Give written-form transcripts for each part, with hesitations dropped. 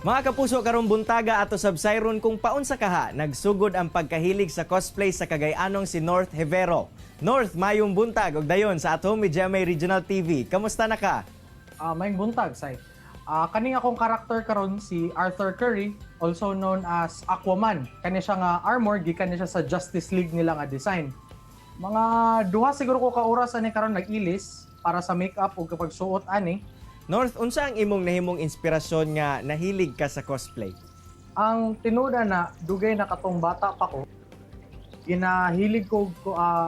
Mga kapuso, karong buntaga ato sabsayron kung paunsa kaha nagsugod ang pagkahilig sa cosplay sa Cagayanong si North Hevero. North, mayong buntag ug dayon sa At Home with GMA Regional TV. Kamusta na ka? Maayong buntag, say. Kaning akong karakter karon si Arthur Curry, also known as Aquaman. Kani siya nga armor gikan ni siya sa Justice League nila nga design. Mga 2 siguro ko ka oras ani karon nag-ilis para sa makeup ug kapag suot ani. North, unsa ang imong nahimong inspirasyon nga nahilig ka sa cosplay? Ang tinuod na dugay na katong bata pa ko, ginahilig ko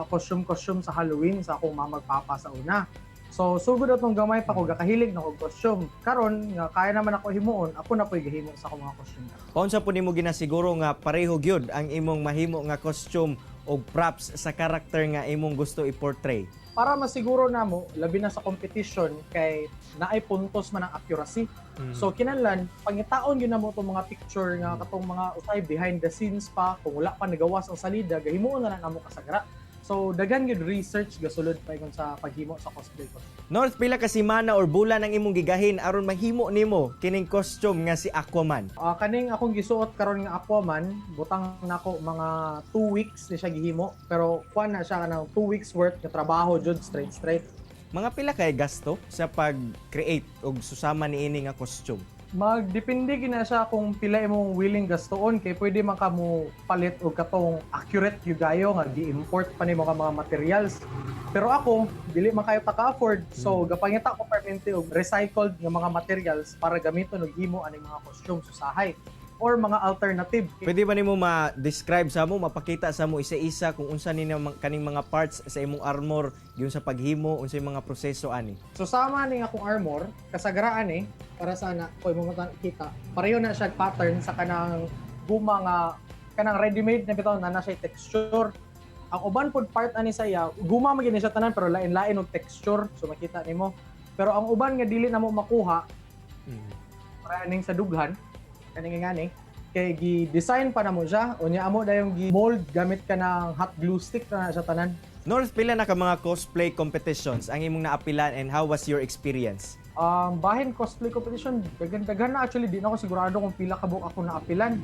costume-costume sa Halloween sa akong mama ug papa sa una. So sugod atong gamay pa ko, gakahilig na kog costume. Karon nga kaya naman ako himuon, ako na po'y gahimo sa akong mga costume. Paunsa po nimo ginasiguro nga pareho gyud ang imong mahimo nga costume o props sa karakter nga imong gusto i-portray? Para masiguro namo, labi na sa competition kay naay puntos man ang accuracy. So kinahanglan pangitaon gyud namo tong mga picture nga katong mga usay behind the scenes pa, kung wala pa nagawas ang salida, gahimuon na lang namo kasagara. So daghan gyud research gasulod pa ingon sa paghimo sa cosplay ko. North, pila ka semana or bulan ang imong gigahin aron mahimo nimo kining costume nga si Aquaman? Kaning akong gisuot karon nga Aquaman, butang nako mga 2 weeks ni siya gihimo, pero kuan na siya kanang 2 weeks worth nga trabaho jud, straight straight. Mga pila kay gasto sa pag-create og susama niini nga costume? Magdepende gina siya kung pila imong willing gastoon kay pwede man ka mo palit og katong accurate gyud gayo nga gi-import pa nimo ka mga materials. Pero ako, dili man kayo ta ka-afford. So gapangita ko permente og recycled nga mga materials para gamiton og himo aning mga costume usahay or mga alternative. Pwede ba nimo ma-describe sa mo, mapakita sa mo isa-isa kung unsa ni kaning mga parts sa imong armor giun sa paghimo, unsay mga proseso ani? So sama ning akong armor, kasagaraan eh, para sana ko imong kita. Pareho na siya pattern sa kanang guma nga kanang ready-made na bitaw na na siya texture. Ang uban pod part ani sa iya, guma man gyud ni siya tanan pero lain-lain og texture, so makita nimo. Pero ang uban nga dili na mo makuha, para aning sa dughan, kaning ngani, kay gi-design pa namo siya, unya amo dayong gi-mold gamit ka ng hot glue stick na siya tanan. North, pila na ka mga cosplay competitions ang imong naapilan and how was your experience? Ang bahin cosplay competition, daghan-daghan na actually, di na ako sigurado kung pila ka buok ako naapilan.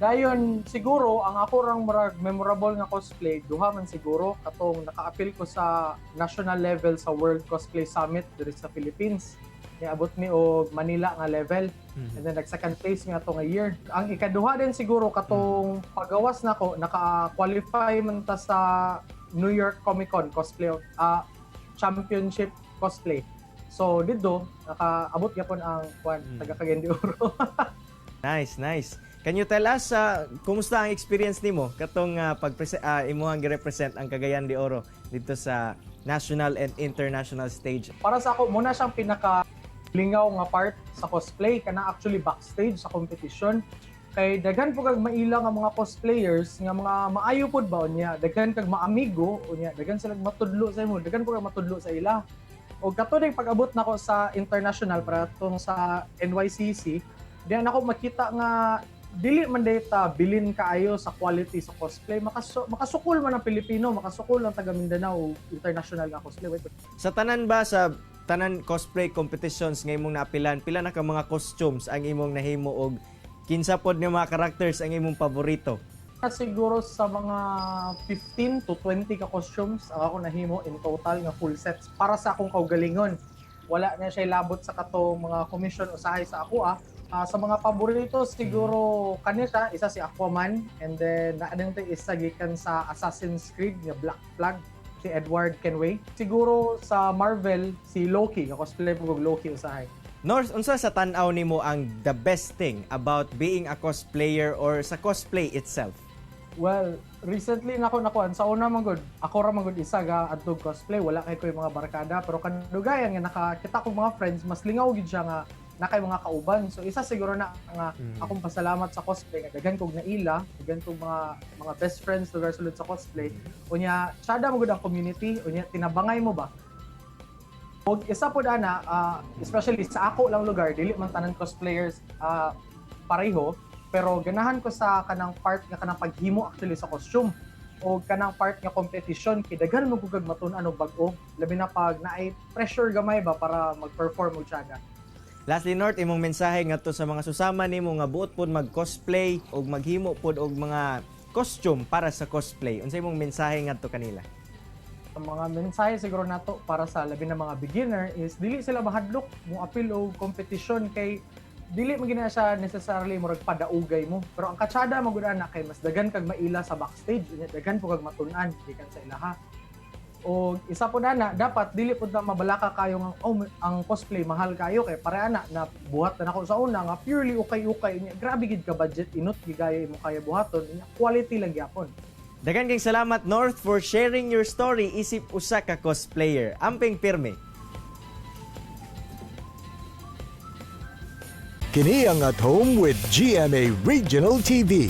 Dayon siguro ang ako rang murag memorable nga cosplay, duha man siguro, katong nakaapil ko sa national level sa World Cosplay Summit diri sa Philippines. Niabot mi og Manila nga level and then nag second place mi ato nga year. Ang ikaduha din siguro katong pagawas nako, naka-qualify man ta sa New York Comic Con cosplay championship cosplay. So didto nakaabot gyapon ang kwan taga Cagayan de Oro. Nice, nice. Can you tell us kumusta ang experience nimo katong pag imuhang gi-represent ang Cagayan de Oro dito sa national and international stage? Para sa ako, muna siyang pinaka lingaw nga part sa cosplay kana actually backstage sa competition kay daghan po kag maila nga mga cosplayers nga mga maayo pod ba, unya daghan kag maamigo, unya daghan sila matudlo sa imo, daghan po kag matudlo sa ila. Og kato ding pag-abot nako sa international para tong sa NYCC, diyan ako makita nga dili man data bilin kaayo sa quality sa cosplay, makasukol man ang Pilipino, makasukol ang taga Mindanao international nga cosplay. Wait, Sa tanan ba, sa tanan cosplay competitions nga imong naapilan, pila na ka mga costumes ang imong nahimo og kinsa pod nga mga characters ang imong paborito? Siguro sa mga 15 to 20 ka costumes ang ako nahimo in total nga full sets para sa akong kaugalingon. Wala na siya labot sa katong mga commission usahay sa ako ah. Sa mga paborito siguro kani siya, isa si Aquaman and then naa din tay isa gikan sa Assassin's Creed nga Black Flag, si Edward Kenway. Siguro sa Marvel si Loki, nga cosplay po kog Loki usahay. North, unsa sa tan-aw nimo ang the best thing about being a cosplayer or sa cosplay itself? Well, recently nako nakuan sa una man gud, ako ra man gud isa ga adtog cosplay, wala kay ko yung mga barkada, pero kadugayan nga nakakita kong mga friends, mas lingaw gid siya nga na kay mga kauban. So isa siguro na nga akong pasalamat sa cosplay nga daghan kog naila, daghan kog mga best friends lugar sulod sa cosplay. Unya tsada mo gud ang community, unya tinabangay mo ba? Og isa pod ana, especially sa ako lang lugar, dili man tanan cosplayers pareho, pero ganahan ko sa kanang part nga kanang paghimo actually sa costume o kanang part nga competition kay daghan mo kag matun-an og bag-o, labi na pag naay pressure gamay ba para mag-perform og tiyaga. Lastly, North, imong mensahe ngadto sa mga susama nimo nga buot pod mag-cosplay ug maghimo pod og mga costume para sa cosplay. Unsa imong mensahe ngadto kanila? Ang mga mensahe siguro nato para sa labi na mga beginner is dili sila mahadlok mo apil og competition kay dili man gina siya necessarily murag padaugay mo, pero ang katsada man gud ana kay mas daghan kag maila sa backstage, unya daghan po kag matun-an gikan sa ilaha. O isa po na, dapat dili pud na mabalaka kayo nga, "Oh, ang cosplay mahal kayo," kay pare ana na buhat na nako sa una nga purely ukay-ukay, unya grabe gid ka budget, inot gigayo imo kaya buhaton, unya quality lang gyapon. Daghan kay salamat, North, for sharing your story isip usa ka cosplayer. Amping pirmi. Kini ang At Home with GMA Regional TV.